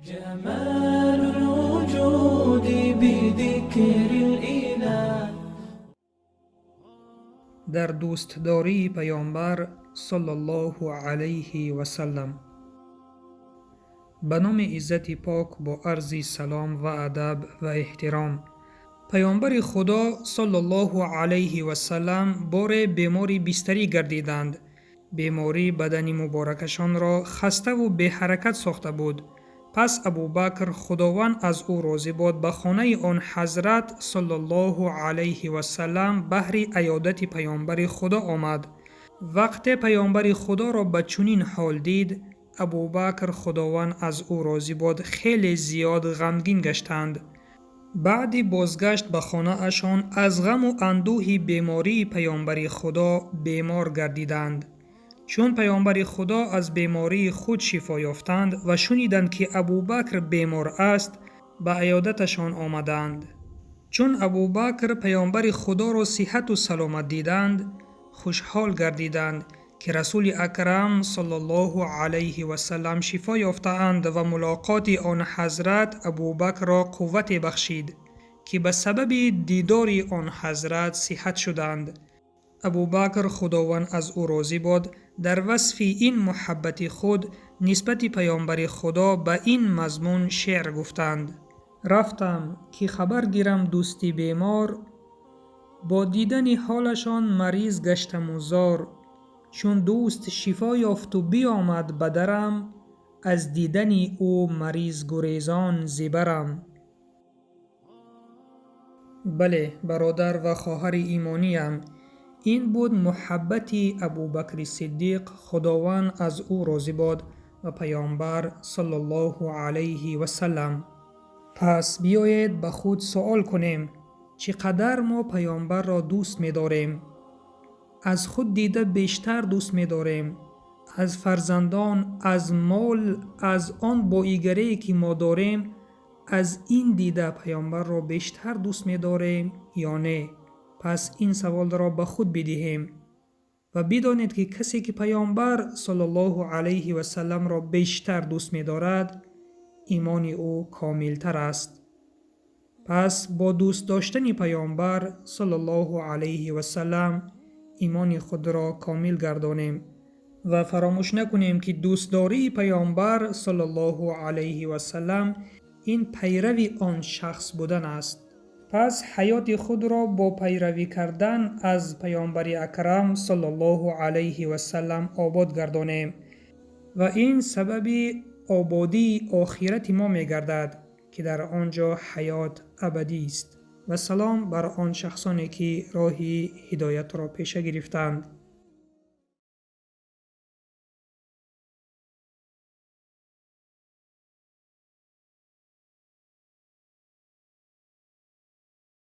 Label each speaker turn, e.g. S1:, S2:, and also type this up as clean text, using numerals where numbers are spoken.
S1: جمال الوجود بذكر الإله.
S2: Дар дӯстдории Паёмбар саллаллоҳу алайҳи васаллам. Ба номи Иззати Пок, бо арзи салом ва адаб ва эҳтиром. Паёмбари Худо саллаллоҳу алайҳи васаллам боре бемори бистарӣ гардиданд. Беморӣ бадани муборакашонро хаставу беҳаракат сохта буд. Пас Абубакр, Худованд аз ӯ розӣ бод, ба хонаи он ҳазрат саллаллоҳу алайҳи васаллам баҳри аёдати Паёмбари Худо омад. Вақте Паёмбари Худоро ба чунин ҳол дид, Абубакр, Худованд аз ӯ розӣ бод, хеле зиёд ғамгин гаштанд. Баъди бозгашт ба хонаашон аз ғаму андӯҳи бемории Паёмбари Худо бемор гардиданд. Чун Паёмбари Худо аз бемории худ шифо ёфтанд ва шуниданд, ки Абубакр бемор аст, ба аёдаташон омаданд. Чун Абубакр Паёмбари Худоро сиҳату саломат диданд, хушҳол гардиданд, ки Расули Акрам саллаллоҳу алайҳи васаллам шифо ёфтаанд ва мулоқоти он ҳазрат Абубакрро қуввате бахшид, ки ба сабаби дидори он ҳазрат сиҳат шуданд. Абубакр, Худованд аз ӯ розӣ бод, дар васфи ин муҳаббати худ нисбати Паёмбари Худо ба ин мазмун шеър гуфтанд: «Рафтам, ки хабар гирам дӯсти бемор, бо дидани ҳолашон мариз гаштаму зор. Чун дӯст шифо ёфту биомад ба дарам, аз дидани ӯ мариз гурезон зибарам». Бале, бародар ва хоҳари имониям, ин буд муҳаббати Абубакри Сиддиқ, Худованд аз ӯ розӣ бод, ва Паёмбар саллаллоҳу алайҳи васаллам. Пас биёед, ба худ суол кунем: чӣ қадар мо Паёмбарро дӯст медорем? Аз худ дида бештар дӯст медорем? Аз фарзандон, аз мол, аз он боигарие, ки мо дорем, аз ин дида Паёмбарро бештар дӯст медорем ё не? Пас ин саволро ба худ бидиҳем ва бидонед, ки касе, ки Паёмбар саллаллоҳу алайҳи васалламро бештар дӯст медорад, имони ӯ комилтар аст. Пас бо дӯст доштани Паёмбар саллаллоҳу алайҳи васаллам имони худро комил гардонем ва фаромӯш накунем, ки дӯстдории Паёмбар саллаллоҳу алайҳи васаллам ин пайрави он шахс будан аст. Пас ҳаёти худро бо пайравӣ кардан аз Паёмбари Акрам саллаллоҳу алайҳи васаллам обод гардонем ва ин сабаби ободии охирати мо мегардад, ки дар он ҷо ҳаёт абадист. Ва салом бар он шахсоне, ки роҳи ҳидоятро пеша гирифтанд.